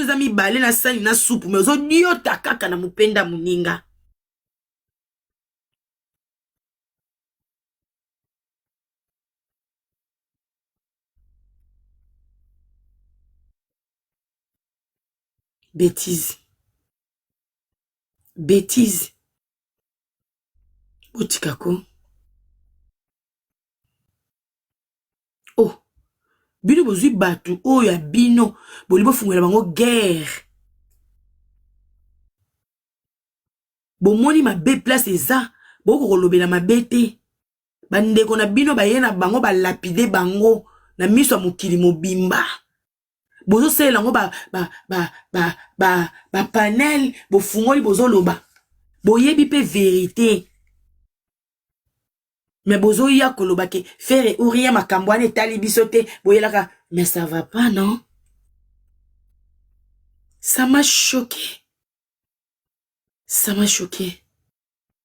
soso eza mibale na sani na supu, mais ozodiota kaka na mopenda moninga. Betise, betise, botika ko. Oh, bino bozwi bato oyo ya bino boli bofungola bango guerre, bomoni mabe place eza, bokoki kolobela mabe te. Bandeko na bino baye na bango balapide bango na miso ya mokili mobimba, bozosalela yango ba, ba, ba, ba, ba, ba panel, bofungoli bozoloba, boyebi mpe verite, me bozoya koloba ke Ferre ou rien, makambo wana etali biso te, boyelaka. Mais ça va pas, non? Ça m'a choqué, ça m'a choqué,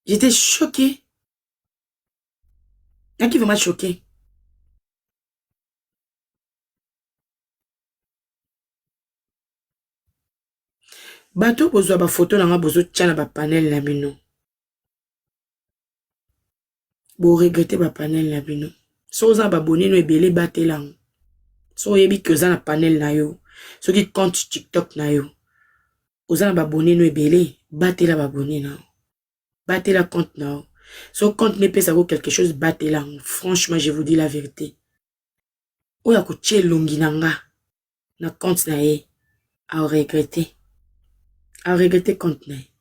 j'étais choqué, naki vraiment choqué. Bato bozwa bafoto na nga, bozotya na bapanel na bino, boregrete bapanel na bino. Soki oza na babone no ebele, batela yango. Soki oyebi ke oza na panel na yo, soki compte TikTok na yo, oza na babone no ebele, batela babone na yo, batela compte na yo. Soki compte nepesako quelque chose, batela yango. Franchement, je vous dis la vérité, oyo akotia elongi na nga na compte na ye, aregrete, aregrete compte na ye.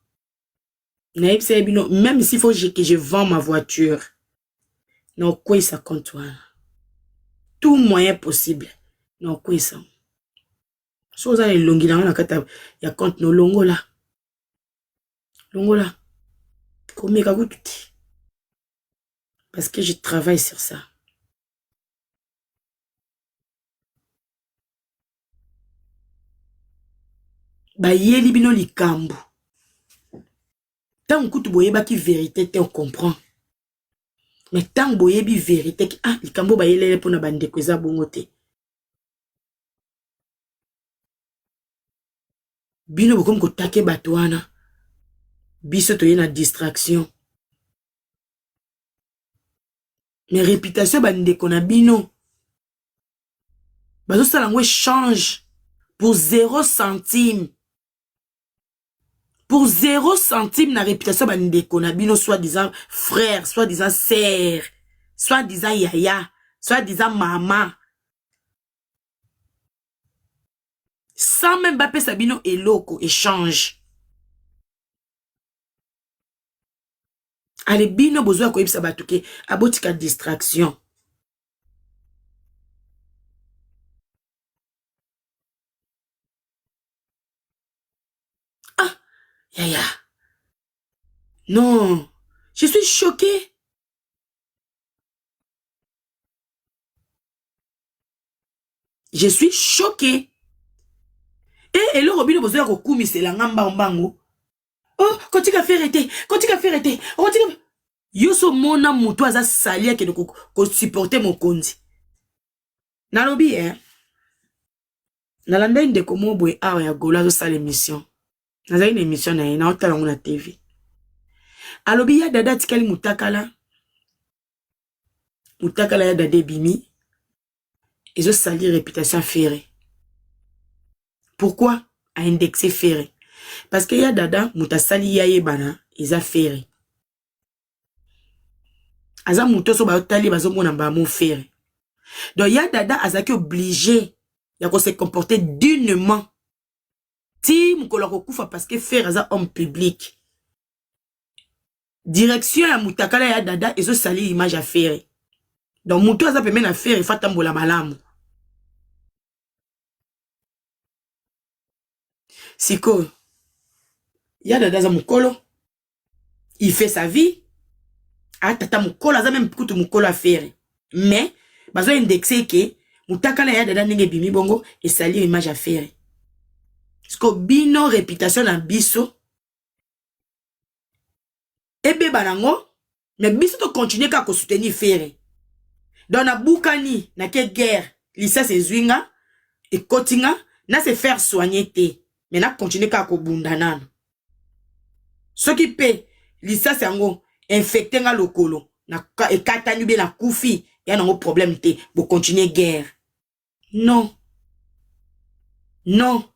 Nayebisa ye bino, même s'il faut que je vends ma voiture, na okweyisa compte wana, tout moyen possible na okweyisa. So oza na elongi na nga na kati ya compte na, olongola, longola, komeka kutu te, parce que je travaille sur ça. Bayeli bino likambo ntango kutu boyebaki verité te, on comprend, mais ntango boyebi verité ke ah, likambo bayelele mpona bandeko eza bongo te, bino bokomi kotake bato wana, biso toye na distraction. Mais réputation bandeko na bino bazosala yango échange pour 0 centime, pour 0 centime na réputation bandeko na bino, soit disant frère, soit disant sœur, soit disant yaya, soit disant mama, sans même bapesa bino eloko échange. Ale bino bozwa koyebisa bato ke abotika distraction. Ah yaya, non, je suis choquée, je suis choquée. E eloko bino bozoya kokumisela nga mbangu mbangu, oh, kotika Ferre te, kotika Ferre te, kotika yo. So mona moto aza sali, akende kosupporter mokonzi. Nalobi eh, nalandai ndeko moko boye awa ya Golo, azosala émission, nazali na émission na ye, naotala yango na TV. Alobi ya Dada atikali motakala, motakala ya Dada ebimi, ezosali réputation Ferre. Pourquoi aindexe Ferre? Parce que ya Dada, moto asali ya yebana eza Ferre. Aza moto so bayotali, bazomona bamo Ferre. Donc ya Dada azalaki obligé ya kose comporter dignement ti mokolo akokufa, parce que Ferre aza homme public. Direction ya mutakala ya Dada ezosali image ya Ferre. Donc moto aza pembeni na Ferre fa tambola malamu. Sikoyo ya Dada aza mokolo, il fait sa vie, atata mokolo, aza même kutu mokolo affaire, mais bazo indexe ke mutakala ya Dada ndenge ebimi bongo esali image ya Ferre. Siko bino réputation na biso ebeba nango, mais biso tocontinue kaka kosoutenir Ferre. Donc nabukani, nake guerre, lisasi ezwi nga, ekoti nga, na se faire soigner te. Mais na continuer kaka kobunda nanu. Soki pe lisasi yango infecte nga lokolo na ekatani bien nakufi ya nango problème te, bo continuer guerre. Non. Non.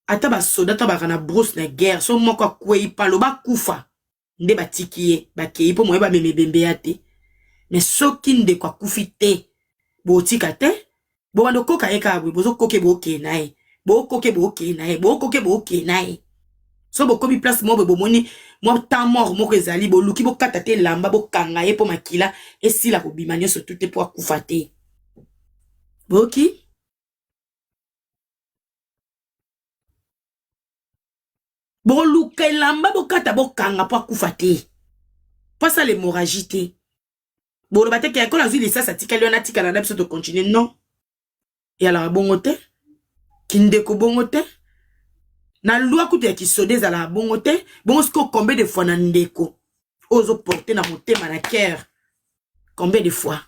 Ata ba soda to baka na brousse na guerre, so moko akwei palo bakufa nde batiki ye bakei mpo moye bamema ebembe ya te. Mais soki ndeko akufi te, botika te, bobanda okoka ye kaka boye, bozokoke bookee na ye, bokoke bookee na ye, bokoke bookee na ye. So bokomi place moko boye, bomoni mwa temps mort moko ezali, boluki bokata te elamba bokanga ye mpo makila esila kobima nyonso tu te mpo akufa te. Boyoki? Boluka elamba bokata bokanga mpo akufa te, mpo asala hémorragie te. Boloba te ke kola azwi lisasi atikali wana, atikala na biso tocontinue. Non, eyalaka bongo te, kindeko bongo te, na loi kutu ya kisoda ezalaka bongo te. Bongo sikoyo combien de fois na ndeko oyo ozoporte na motema na cœur, combien de fois?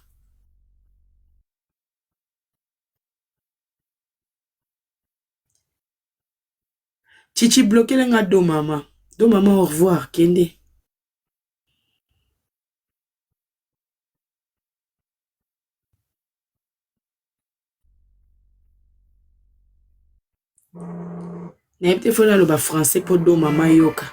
Chichi bloquele nga do mama, do mama, au revoir, kende. Nayebi te fo naloba français mpo do mama yoka.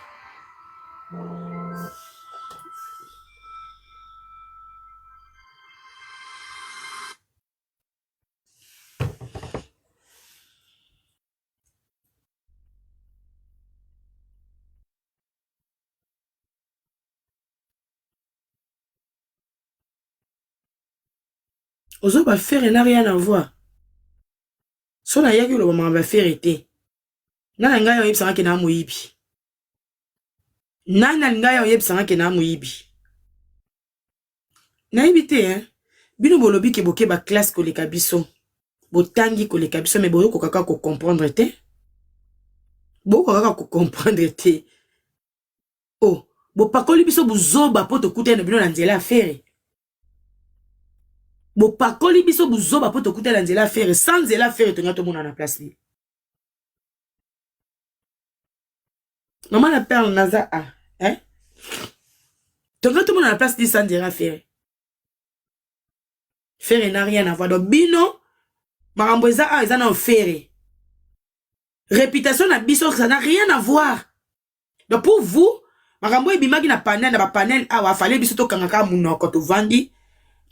Ozoba Ferre n'a rien à voir. So nayaki oloba makambo ya Ferre te. Nani ngai oyebisanga ke na moyibi? Nani ngai oyebisanga ke na moyibi? Nayebi te hein. Bino bolobi ke boke ba classe koleka biso. Botangi koleka biso mais boyokoka kaka ko comprendre te. Bokoka kaka ko comprendre te. Oh, bopakoli biso buzoba po tokutani na bino na nzela ya Ferre. Bopakoli biso buzoba po tokutani na nzela ya Ferre. Sans nzela ya Ferre tonga tomona na place nini? Mama la perle naza a, hein? Tonga tomona na place nini sans nzela ya Ferre? Ferre n'a rien à voir. Donc bino makambo eza a eza na Ferre. Réputation na biso ça n'a rien à voir. Donc pour vous makambo ebimaki na panel na ba panel awa fallait biso tokanga kaka munoko tovandi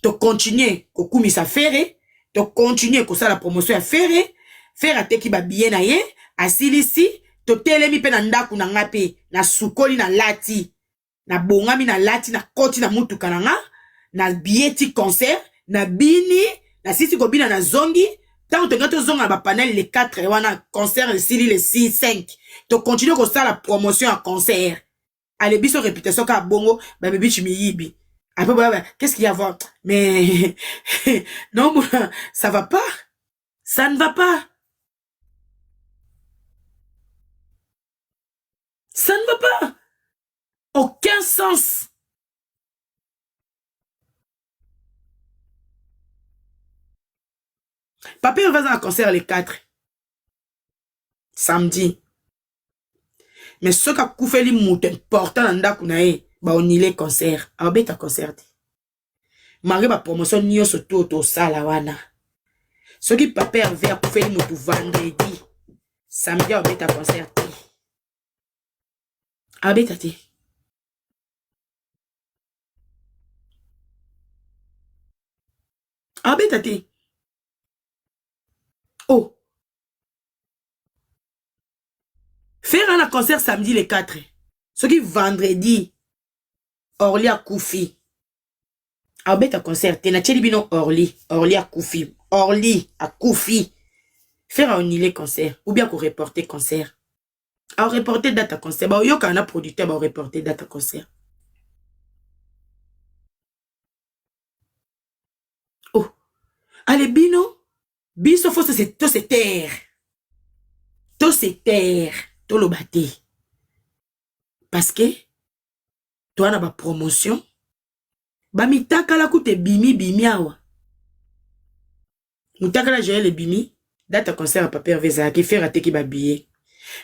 to continuer kokumisa Ferre, to continuer kosala promotion ya Ferre. Ferre ateki ba billet na ye, asilisi, totelemi pe na ndaku na nga pe na sukoli na lati, na bongami na lati, na koti na mutuka na nga, na billet ti concert, na bini, na sisi kobina na zongi. Tango tolingi tozonga na ba panel le 4 wana concert esili le 6 5 to continuer kosala promotion ya concert. Ale biso réputation kaka bongo ba bibichi miyibi. Après ba qu'est-ce qu'il y a à voir? Mais non, ça va pas. Ça ne va pas. Ça ne va pas. Aucun sens. Papa va un concert le 4 samedi. Mais ce qu'a koufeli moto important na ndako na ye, ba onile concert. Abeta concert. Malgré ba promotion nyonso to to sala wana. Soki papa Hervé akufeli moto vendredi, samedi abeta concert te. Abeta te. Abeta te. Oh. Faire un concert samedi le 4. Soki vendredi Orly akufi. Abeta concert te na tieli bino Orly, Orly akufi. Orly akufi. Faire annuler concert ou bien ko reporter concert. A reporter date à concert. Ba yoka na producteur ba reporter date à concert. Oh. Allez bino, biso faut se to se taire. To se taire, to loba te. Parce que toi na ba promotion ba mitakala kutu ebimi bimi awa. Mutakala Joël ebimi date ya concert ya Papa Hervé ezalaki Ferre ateki ba billets.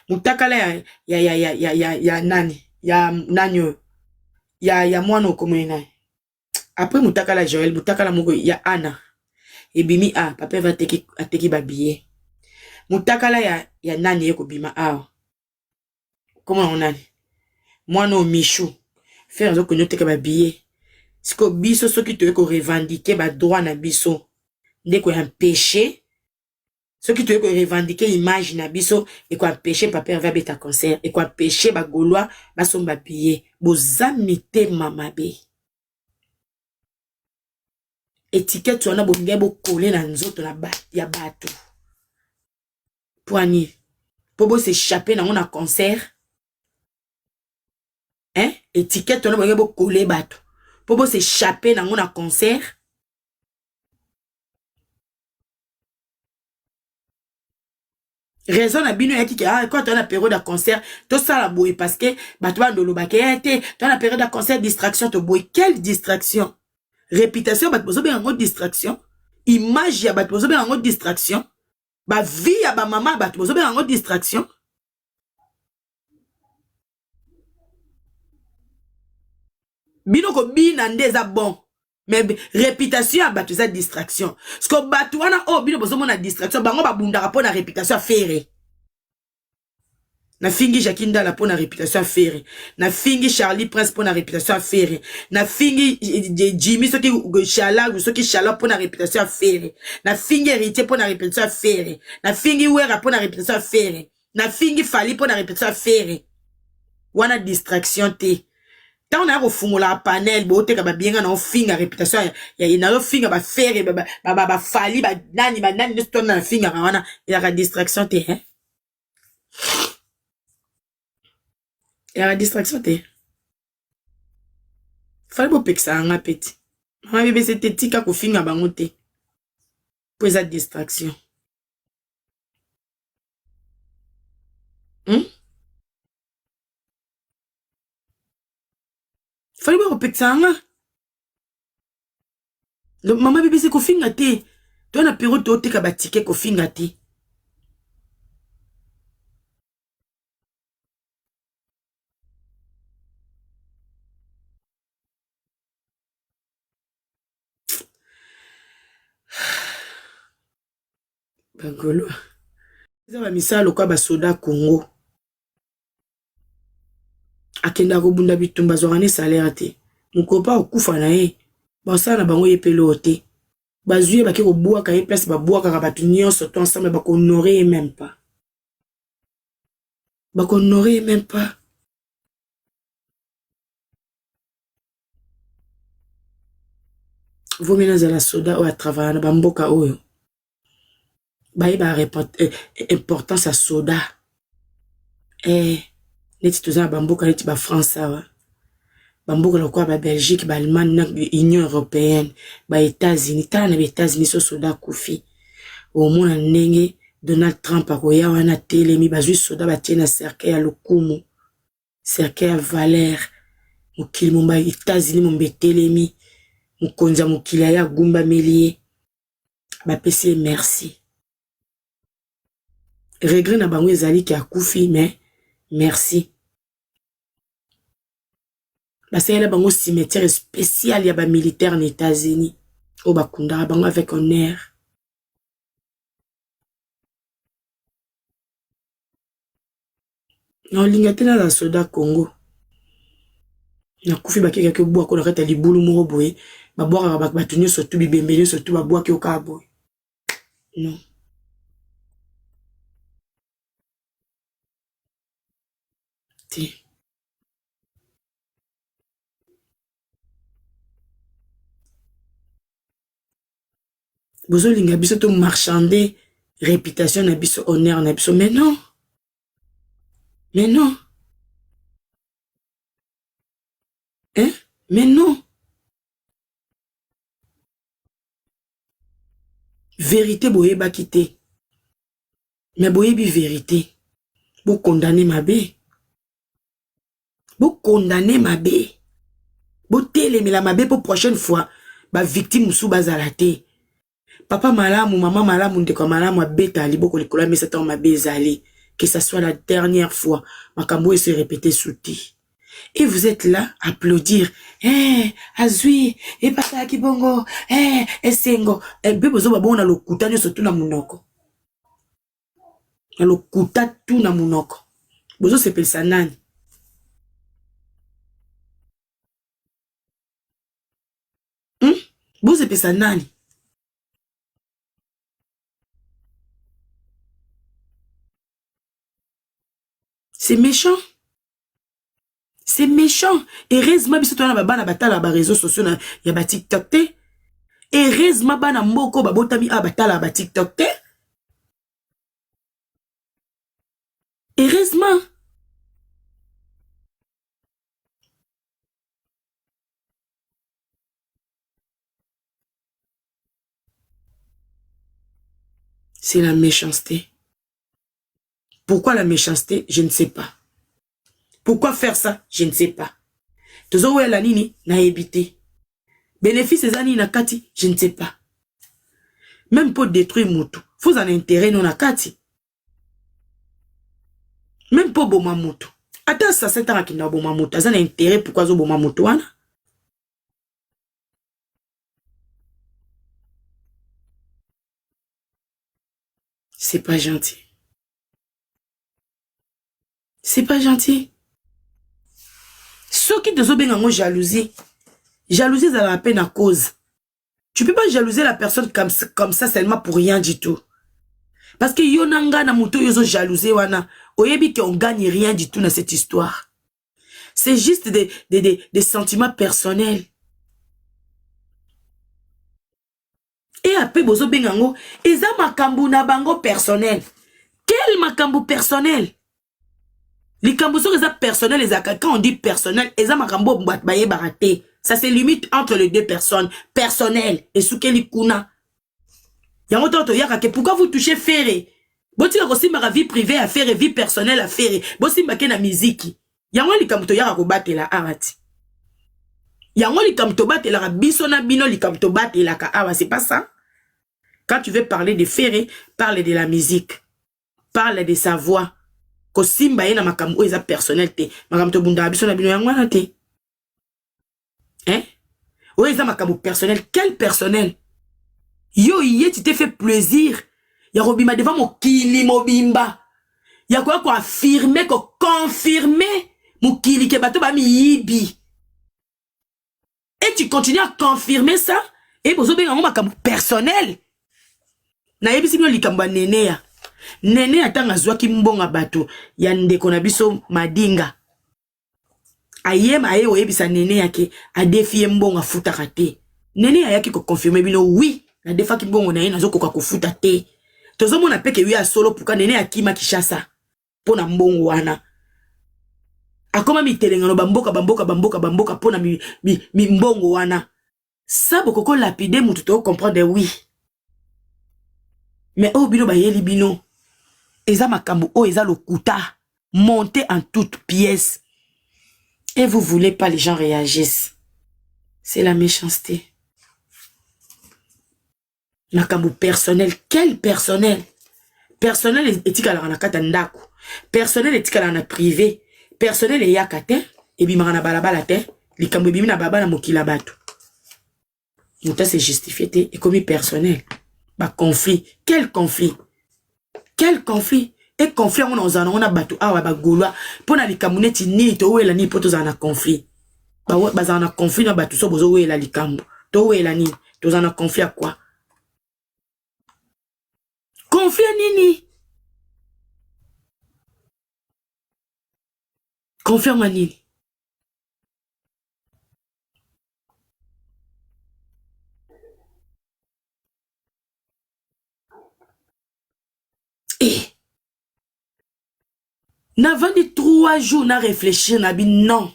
Mutakala ya ya ya ya ya ya, ya nani ya nani oyo ya ya mwana okomoni nani après mutakala Joël mutakala moko ya Anna ebimi a papa Eva ateki ateki ba billet mutakala ya ya nani ye kobima awa komona yango nani mwana oyo Michou Ferre azokende oteka ba billet siko biso soki toye ko revendiquer ba droit na biso nde ko empêcher soki toye ko revendiquer image na biso eko empêcher papa Herve abeta concert eko empêcher ba gaulois basomba billet boza mitema mabe etiquette wana bolingai bokole na nzoto na ba, ya bato poani mpo bosechapper nango na concert hein? Etiquette wana bolingai bokole bato mpo bosechapper nango na concert. Raison na bino eyaki ke ah, quand toza na période ya concert tosala boye parce que bato bando olobaka ye te toza na période ya concert distraction toboye. Quelle distraction? Réputation ya bato bozobenga yango distraction, image ya bato bozobenga yango distraction, bavie ya bamama ya bato bozobenga yango distraction. Bino kobina nde eza bon, mais réputation ya bato eza distraction. Parce que bato wana oyo bino bozomona distraction, bango babundaka mpo na réputation ya Ferre. Nafingi Jacki Ndala mpo na réputation ya Ferre, nafingi Charlie Prince mpo na réputation ya Ferre, nafingi Jimmy soki Chalagu soki Chala mpo na réputation ya Ferre, nafingi Héritier mpo na réputation ya Ferre, nafingi Wera mpo na réputation ya Ferre, nafingi Fally mpo na réputation ya Ferre. Wana distraction te. Ntango naya kofungola panel booteka babienga na ofinga réputation nayofinga baFerre, baFally, banani banani nyonso tona nafingaka, wana ezalaka distraction te, hein? Ezalaka distraction te. Fally bopekisaka nga mpe ti mama BBC te, tika kofinga bango te mpo eza distraction, Fally bakopekisaka nga mama BBC kofinga te, to na période tooteka batike kofinga te. Bagaulois eza bamisala lokola basoda Congo akendaka kobunda bitumba, azwaka ne salaire te. Mokolo mpe akokufa na ye, basala na bango ye mpe loo te. Bazwi ye, bake kobwaka ye place babwakaka bato nyonso to ensemble, bakohonorer ye même pas, bakohonorer ye même pas. Vomi nazala soda oyo atravailla na bamboka oyo bayeba importance ya soda. Neti toza na bamboka neti baFrance awa, bamboka lokola baBelgique, baAllemagne na Union européenne, baÉtats-Unis. Tala na baÉtats-Unis, so soda akufi, omona ndenge Donald Trump akoya wana atelemi, bazwi soda batie na cercueil ya lokumu, cercueil ya valeur. Mokili momba États-Unis momba etelemi, mokonzi ya mokili aye agumbameli ye, bapesi ye merci. Regret na bango ezali ke akufi, mais merci. Basalela bango cimetière spécial ya bamilitaire na États-Unis oyo bakundaka bango avec honneur. Naolinga te naza soda Congo, nakufi, bakekaki obwako na kati ya libulu moko boye, babwakaka bato nyonso tu, bibembe nyonso tu, babwaki yo kaka boye. Non, te. Bozolinga biso to marchander réputation na biso, honneur na biso, mais non, mais non, hein, mais non. Vérité boyebaki te, mais boyebi vérité. Bokondane mabe, bokondane mabe, botelemela mabe mpo prochaine fois bavictime mosusu bazala te. Papa malamu, mama malamu, ndeko ya malamu abeta liboko likolo ya mesa ntango mabe ezali. Que ça soit la dernière fois. Makambo se répéter sous te. Et vous êtes là, applaudir. Eh, azui, epasalaki bongo, eh, esengo. Eh, mpe bozoba bongo na lokuta nyonso tu na monoko. Na lokuta tu na monoko. Bozosepelisa nani? Hmm? Bozepesa nani? C'est méchant. C'est méchant. Heureusement biso toza na babana batala ba réseaux sociaux na ya ba TikTok te. Heureusement bana mboko babotami a batala ba TikTok te. Heureusement. C'est la méchanceté. Pourquoi la méchanceté? Je ne sais pas. Pourquoi faire ça? Je ne sais pas. Tozowela nini? Nayebi te. Bénéfice eza nini na kati? Je ne sais pas. Même pour détruire mutu, faut un intérêt non na kati. Même pour boma mutu. Ata assassin tanga kinda boma mutu, aza na intérêt pourquoi azo boma mutu wana? C'est pas gentil. C'est pas gentil. Soki tozobenga yango jalousie, jalousie ezalaka mpe na cause. Tu peux pas jalouser la personne comme, comme ça seulement pour rien du tout. Parce que yo na nga na moto oyo ozo jalouser wana, oyebi qu'on gagne rien du tout dans cette histoire. C'est juste des sentiments personnels. Et après bozo benga yango eza makambo na bango personnel. Quel makambo personnel? Likambo soki eza personnel ezalaka, quand on dit personnel eza makambo bato bayebaka te. Ça se limite entre les deux personnes. Personnel esukeli kuna. Yango ntango toyaka ke pourquoi vous touchez Ferre? Botika kosimbaka vie privée ya Ferre, vie personnelle ya Ferre. Bosimbake na miziki. Yango likambo toyaka kobatela awa ti. Yango likambo tobatelaka biso na bino, likambo tobatelaka awa, c'est pas ça. Quand tu veux parler de Ferre, parle de la musique. Parle de sa voix. Kosimba ye na makambo oyo eza personnel te. Makambo tobundaka biso na bino yango wana te. Hein? Oyo eza makambo personnel. Quel personnel? Yo ye tu t'es fait plaisir ya kobima devant mokili mobimba. Ya koya ko affirmer, ko confirmer mokili ke bato ba miyibi. Et tu continues à confirmer ça et bozo benga ngo makambo personnel. Nayebisi bino likambo ya Neneya. Neneya ntango azwaki mbongo bato ya ndeko na biso Madinga. Ayema aye oyebisa Neneya ke adefi ye mbongo afutaka te. Neneya ayaki ko confirmer bino oui, nadefaki mbongo na ye nazokoka kofuta te. Tozomona pe ke ya solo puka Neneya akima Kinshasa mpo na mbongo wana. Akoma mitelengano bamboka bamboka bamboka bamboka mpo na mbongo wana. Sa bokoko lapide mutu to comprendre oui. Mais oyo bino bayeli bino eza makambo oyo eza lokuta monté en toutes pièces. Et vous voulez pas les gens réagissent. C'est la méchanceté. Makambo personnel, quel personnel? Personnel etikalaka na kati ya ndako. Personnel etikalaka na privé. Personnel eyaka te, ebimaka na balabala te, likambo ebimi na balabala mokili ya bato. Moto se justifie te, ekomi personnel. Ba conflit, quel conflit? Quel conflit? E conflit yango na ozala nango na bato awa ba Gaulois mpo na likambo neti nini towela nini mpo tozala na conflit. Bazala na conflit na bato so bozowela likambo. Towela nini? Tozala na conflit ya quoi? Conflit ya nini? Conflit yango ya nini? Eh. Navandi 3 jours na réfléchir na bi non.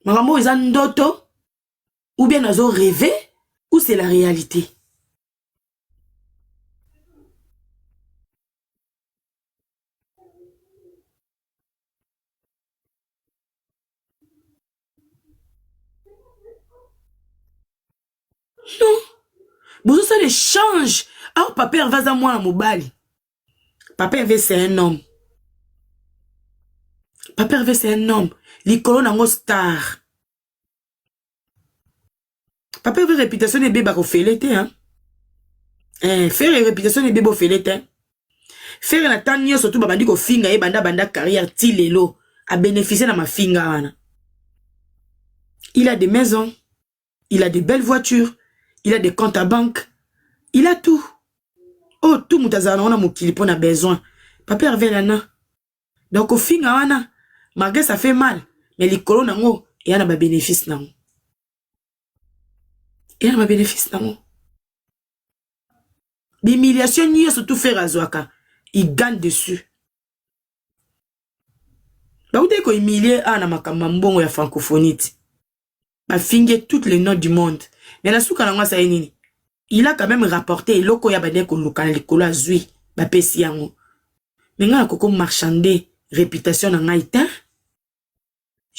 Makambo eza ndoto ou bien nazo rêver ou c'est la réalité. Non. Bozosala échange. Awa papa Hervé aza mwana mobali. Papa Hervé c'est un homme. Papa Hervé c'est un homme. Likolo nango star. Papa Hervé réputation ebeba kofele te hein. Eh, Ferre réputation ebeba ofele te. Ferre na temps nyonso tu babandi kofinga ye banda banda carrière ti lelo a bénéficier na mafinga wana. Il a des maisons, il a des belles voitures, il a des comptes à banque, il a tout. Oh, tout moto azala nango na mokili mpo na besoin. Papa Hervé lana. Donc kofinga wana malgré ça fait mal, mais likolo nango eya na ba bénéfice nango. Eya na ba bénéfice nango. B'humiliation nyonso tout faire azwaka, il gagne dessus. Bautaki kohumilie awa na makambo ya mbongo ya francophonie ti. Bafingi toutes les noms du monde. Mais na suka nango asali nini? Il a quand même rapporté eloko oyo abandaki koluka na likolo azwi, bapesi yango. Mais ngai nakoko marchander réputation na ngai te.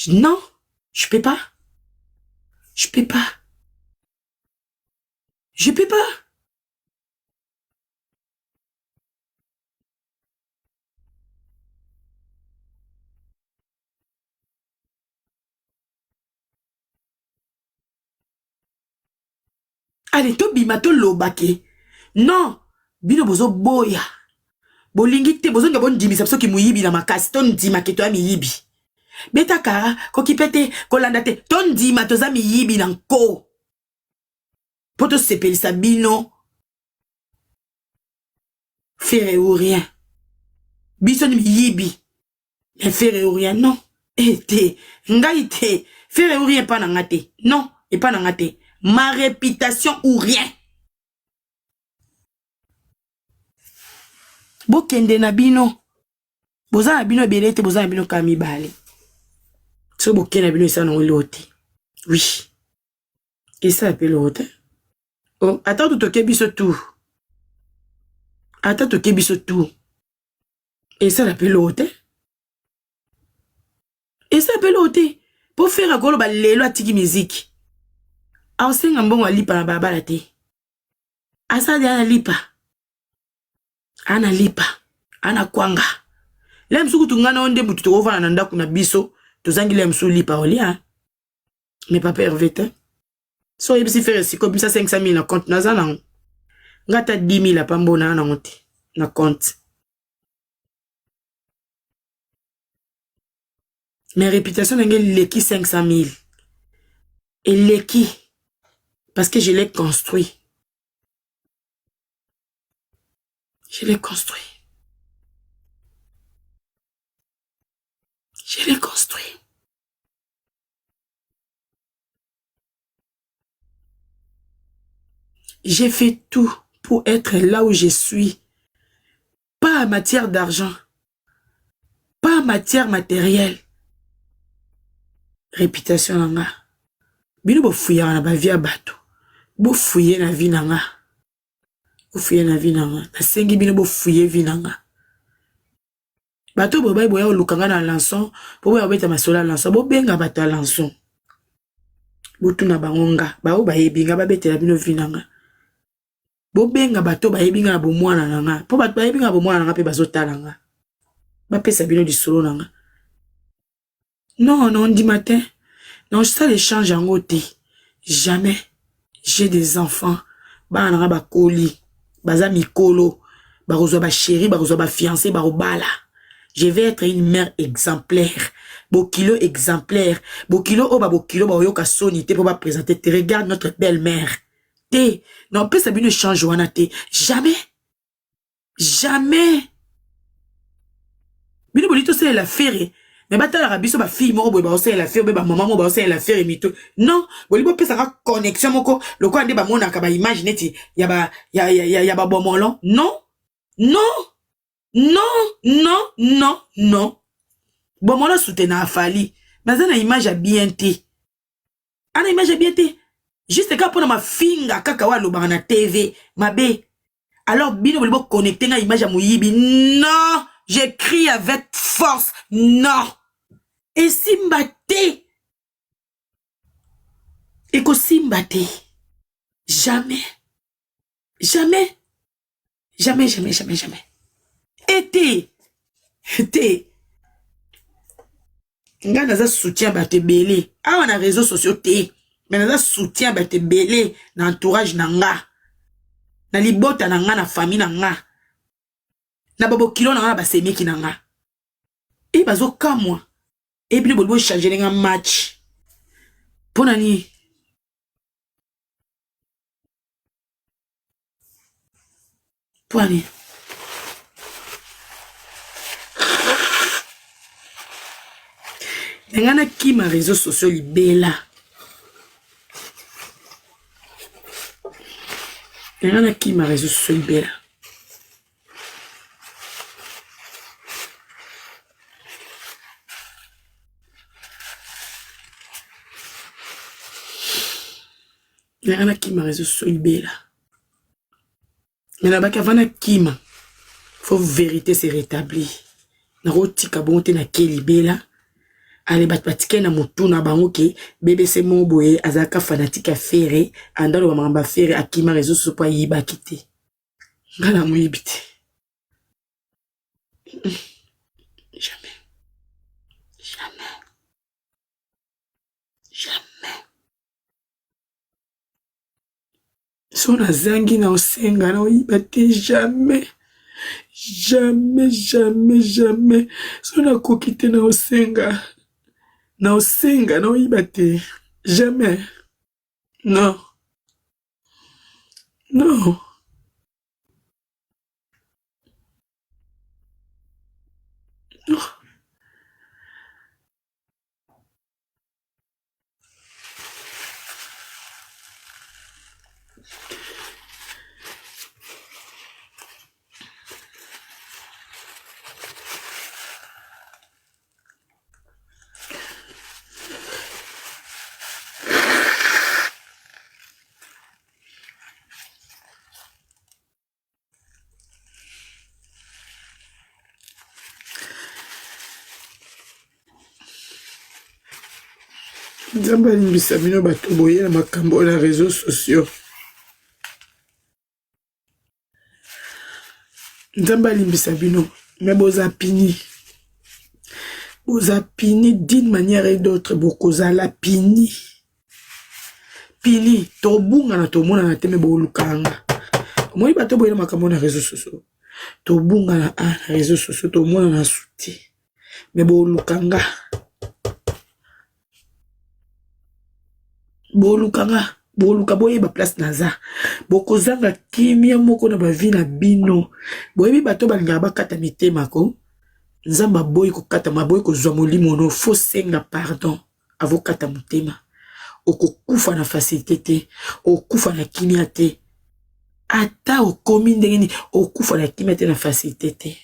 Non, je peux pas. Je peux pas. Je peux pas. Allez, tobima toloba ke non, bino bozoboya. Bolingi te, bozonga bondimisa biso ki moyibi na makasi, tondima ke toya miyibi. Beta kara, kokipe te, kolanda te, tondima toza miyibi na nko. Po tosepelisa bino. Ferre ou rien. Biso ni miyibi. Mais Ferre ou rien, non. Eh, te, ngai te. Ferre ou rien epa na nga te. Non, epa na nga te. Ma réputation ou rien. Bokende na bino. Boza na bino ebele te, boza na bino kaka mibale. Soki bokende na bino esala nango eloko te. Oui. Esala pe eloko te. Oh, ata toke biso tout. Ata toke biso tout. Esala pe eloko te. Esala pe eloko te. Po Ferre akoloba lelo atiki miziki. Aosenga mbongo alipa na balabala te. Asala deja na lipa. Ana lipa. Ana kwanga. Lelo mosusu kutu ngai na yo nde mutu tokovanda na ndako na biso tozangi lelo mosusu lipa olia. Mais papa Hervé te. So oyebisi Ferre sikoyo bimisa 500 000 na compte naza nango. Nga ata 10 000 apambo na nango te na compte. Mais réputation na ngai eleki 500 000. Eleki parce que je l'ai construit. Je l'ai construit. Je l'ai construit. J'ai fait tout pour être là où je suis. Pas en matière d'argent. Pas en matière matérielle. Réputation na nga. Bino bofuyaka na ba vie ya bato. Bofuye na vie na nga. Bofuye na vie na nga. Nasengi bino bofuye vie na nga. Bato bobai boya koluka nga na lançon, po boya kobeta masolo ya lançon, bobenga bato ya lançon. Botuna bango nga, bao bayebi nga, babetela bino vie na nga. Bobenga bato bayebi nga na bomwana na nga, po bato bayebi nga na bomwana na nga pe bazotala nga. Bapesa bino lisolo na nga. Non, non, ndima te. Non, ça l'échange yango te. Jamais. J'ai des enfants. Bana na nga bakoli. Baza mikolo. Bakozwa ba chéri, bakozwa ba fiancé, bakobala. Je vais être une mère exemplaire. Bokilo exemplaire. Bokilo oyo ba bokilo bakoyoka soni te po ba présenter te. Regarde notre belle-mère. Te. Non, pesa bino échange wana te. Jamais. Jamais. Bino boli tosalela Ferre. Mais batalaka biso ba fille moko boye baosalela Ferre, ba mama moko baosalela Ferre mito. Non, boli bopesaka connexion moko lokola nde bamonaka ba image neti ya ba ya ya ya, ya ba bomolon. Non. Non. Non, non, non, non. Bomolon soutenant Fally. Mais aza na image ya bien te. Ana image ya bien te. Juste kaka pona mafinga kaka wa alobaka na TV mabe. Alors bino boli bo connecter nga image ya moyibi. Non, je crie avec force. Non. Esimba te. Ekosimba te. Jamais. Jamais. Jamais, jamais, jamais, jamais. Ete. Te. Nga naza soutien bato ebele awa na réseaux sociaux te, mais naza soutien bato ebele na entourage na nga, na libota na nga, na famille na nga, na babokilo na nga, na basemeki na nga. E bazokamwa e bino boli bochangele nga match mpo na nini? Mpo na nini? Na ngai nakima réseaux sociaux libela, na ngai nakima réseaux sociaux libela. Nanga nakima réseau sociaux libela. Me nabaki avant nakima, faut vérité se rétablir. Nakotika bongo te, nake libela. Ale bato batikali na motu na bango ke BBC moko boye azalaka fanatique ya Ferre, anda aloba makambo ya Ferre, akima réseau sociaux mpo ayibaki te. Nga na moyibi te. Jamais. Jamais. Jamais. So nazangi na osenga na oyiba te, jamais. Jamais, jamais, jamais. So nakoki te na osenga. Na osenga na oyiba te. Jamais. Non. Non. Non. Nzambe alimbisa bino bato boye na makambo na réseaux sociaux. Nzambe alimbisa bino, me boza pini, boza pini d'une manière et d'autre, bokozala pini pini. Tobungana, tomonana te, me bolukanga. Omoni bato boye na makambo na réseaux sociaux, tobungana a na réseaux sociaux, tomonana su te, me bolukanga, boluka nga, boluka boyeba place naza. Bokozanga kimia moko na bavi na bino. Boyebi bato balingaka bakata mitema ko Nzambe aboyi kokata, aboyi kozwa molimo no. Fo senga pardon avokata motema. Okokufa na facilité te, okokufa na kimia te. Ata okomi ndenge nini, okokufa na kimia te, na facilité te.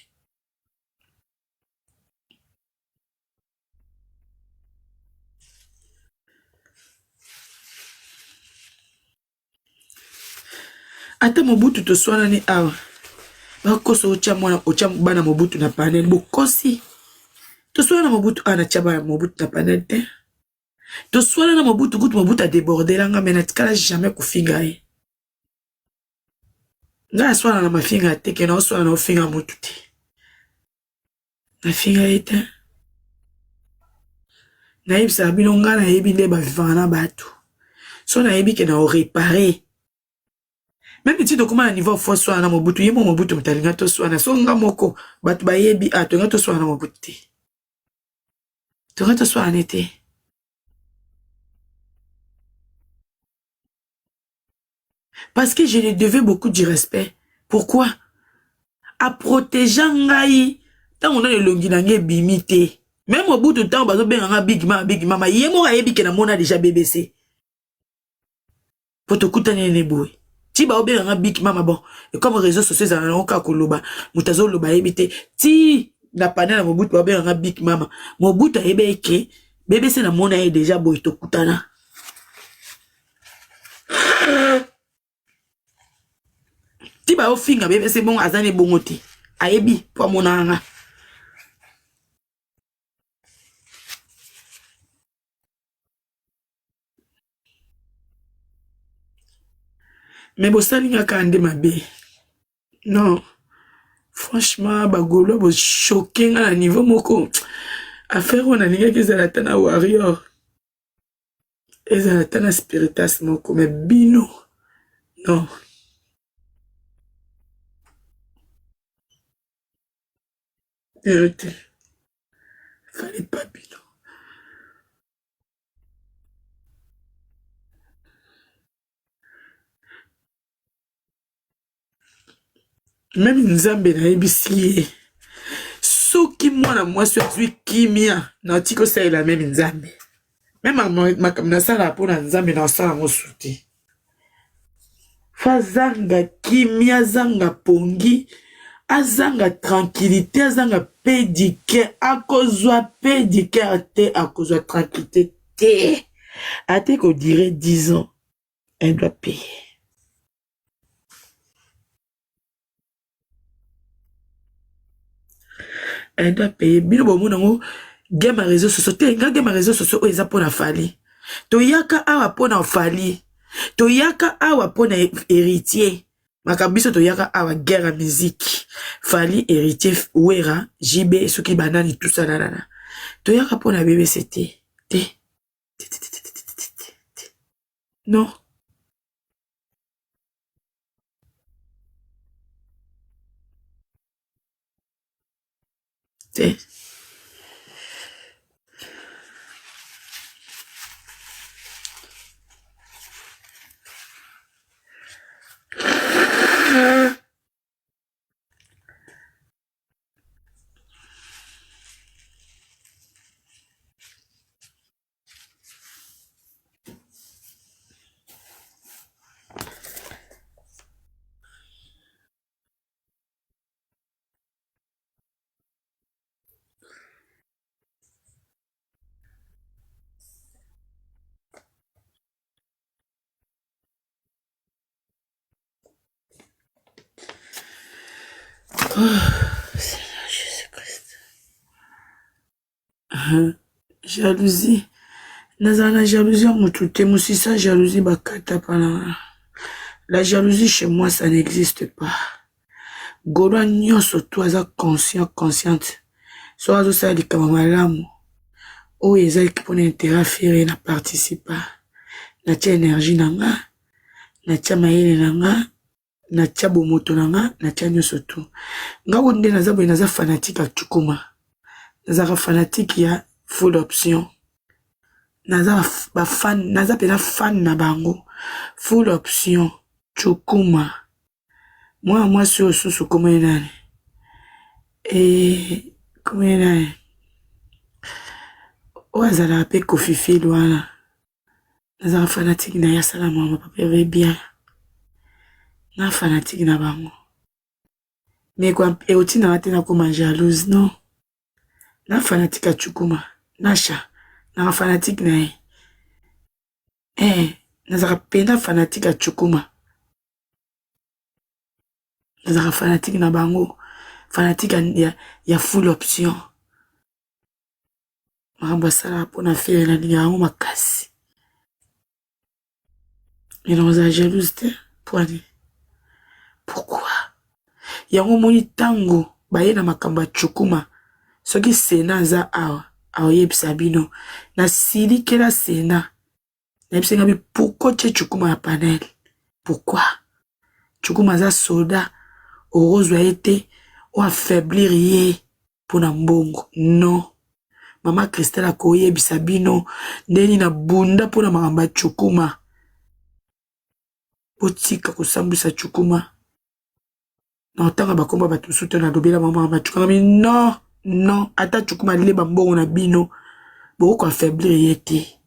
Ata Mobutu toswanani awa, bakosa otya mwana, otya bana Mobutu na panel, bokosi. Toswana na Mobutu awa, natya bana Mobutu na panel te. Toswana na Mobutu kutu, Mobutu adebordelanga, me natikala jamais kofinga ye. Ngai aswana na mafinga te, ke naoswana na ofinga motu te, nafinga ye te. Nayebisaka bino, ngai nayebi nde bavivaka na bato. So nayebi ke na orepare meme ti tokóma na niveau fo swana na Mobutu. Ye mo Mobutu moto alinga toswana. So nga moko bato bayebi a tolinga toswana na Mobutu te, tolinga toswana ne te. Parce que je lui devais beaucoup du respect. Pourquoi? Aprotégeant ngai ntango nano elongi na ngai ebimi te. Même Mobutu, ntango bazobenga nga Big Mama, Big Mama, ye moko ayebi ke namona déjà BBC po tokutani nene boye ti baobenga nga Big Mama. Bon, comme réseau sociaux ezala nango kaka koloba, moto azoloba ayebi te. Ti na panel ya Mobutu baobenga nga Big Mama, Mobutu ayebi eke BBC namona ye déjà boye, tokutana. Ti baofinga BBC bongo, aza ne bongo te, ayebi po amonaka nga. Me bosali nga kaka nde mabe. Non, franchement, bagaulois bochoke nga na niveau moko. Affaire oyo nalingaki ezala ata na warrior, ezala ata na spiritas moko, mais bino non. Bino te. Fallait pas bino. Meme Nzambe nayebisi ye soki mwana mwasi azwi kimia natiki osalela meme Nzambe meme makambo nasalaka mpo na Nzambe nasala yango su te fazanga kimia azanga pongi azanga tranquillité azanga pédicure akozwa pédicure te akozwa tranquillité te ate kodire 10 ans elle doit payer. Elle doit payer. Bino bomona yango game ya réseaux sociaux te nga game ya réseaux sociaux oyo eza mpona Fally. Toyaka awa mpona Fally. Toyaka awa mpona héritier. Makambo biso toyaka awa guerre ya musique. Fally, héritier, Wera, JB soki banani tout ça nanana. Toyaka mpona BBC te. Te. Te te te te te te te. Non. Te. Oh, Seigneur Jésus-Christ. Jalousie. Nazala na jalousie ya mutu te. Mosisa jalousie bakata pana. La jalousie chez moi ça n'existe pas. Gaulois nyonso to aza conscient consciente. So azosala likambo malamu. Oyo eza mpona intérêt affaire na participa. Natia énergie na nga, natia mayele na nga, natia bomoto na nga natia nyonso tu nga kutu nde naza boye naza fanatique ya Chukuma nazalaka fanatique ya full option naza ba fan naza mpena fan na bango full option Chukuma mwana mwasi oyo susu kombo ye nani e kombo ye nani oyo azalaka mpe kofifile wana Nazala fanatique na ye asala mama papa Herve bien na fanatique na bango mais ekotinaka te nakoma jalouse non na fanatique ya Chukuma Nasha naka fanatique na ye eh nazalaka mpenza fanatique ya Chukuma nazalaka fanatique na bango fanatique ya full option makambo asalaka mpo na fere nalingaka yango makasi me nakozala jalouse te poani pourquoi yango omoni ntango baye na makambo ya cukuma soki sena aza awa aoyebisa bino nasilikela sena Nayebisi nga bi pourquoi tie Chukuma na panel? Pourquoi? Chukuma aza soldat, okozwa ye te, o affaiblir ye pona mbongo. Non. Mama Christelle akoyebisa bino ndenge nini abunda pona makambo ya Chukuma. Botika kosambwisa Chukuma. Na otanga bakombo ya bato mosusu te nalobela bango makambo ya Chukuma. Non, non, ata Chukuma aleba mbongo na bino, bokoki ko affaiblir ye te.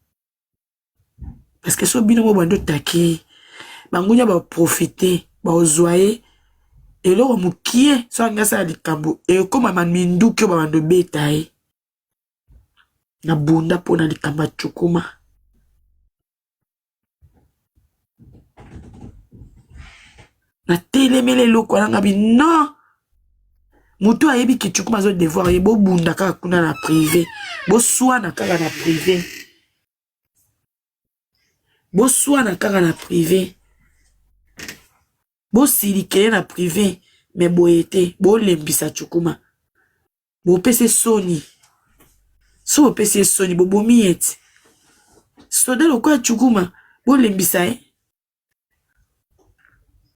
Parce que so bino mo bando take bangunya ba profiter baozwa ye eloko mokie so alingi asala likambo ekoma ma minduki oyo babando beta ye na bunda mpo na likambo ya cukuma natelemeli eloko wana ngabi non moto ayebi kichukuma azo devoir ye bobunda kaka kuna na prive boswana kaka na prive boswana kaka na prive bosilikele na prive me boye te bolembisa chukuma bopese soni. So bopesi ye soni, bobomi ye ti. Soda lokola Chukuma, bolembisa ye.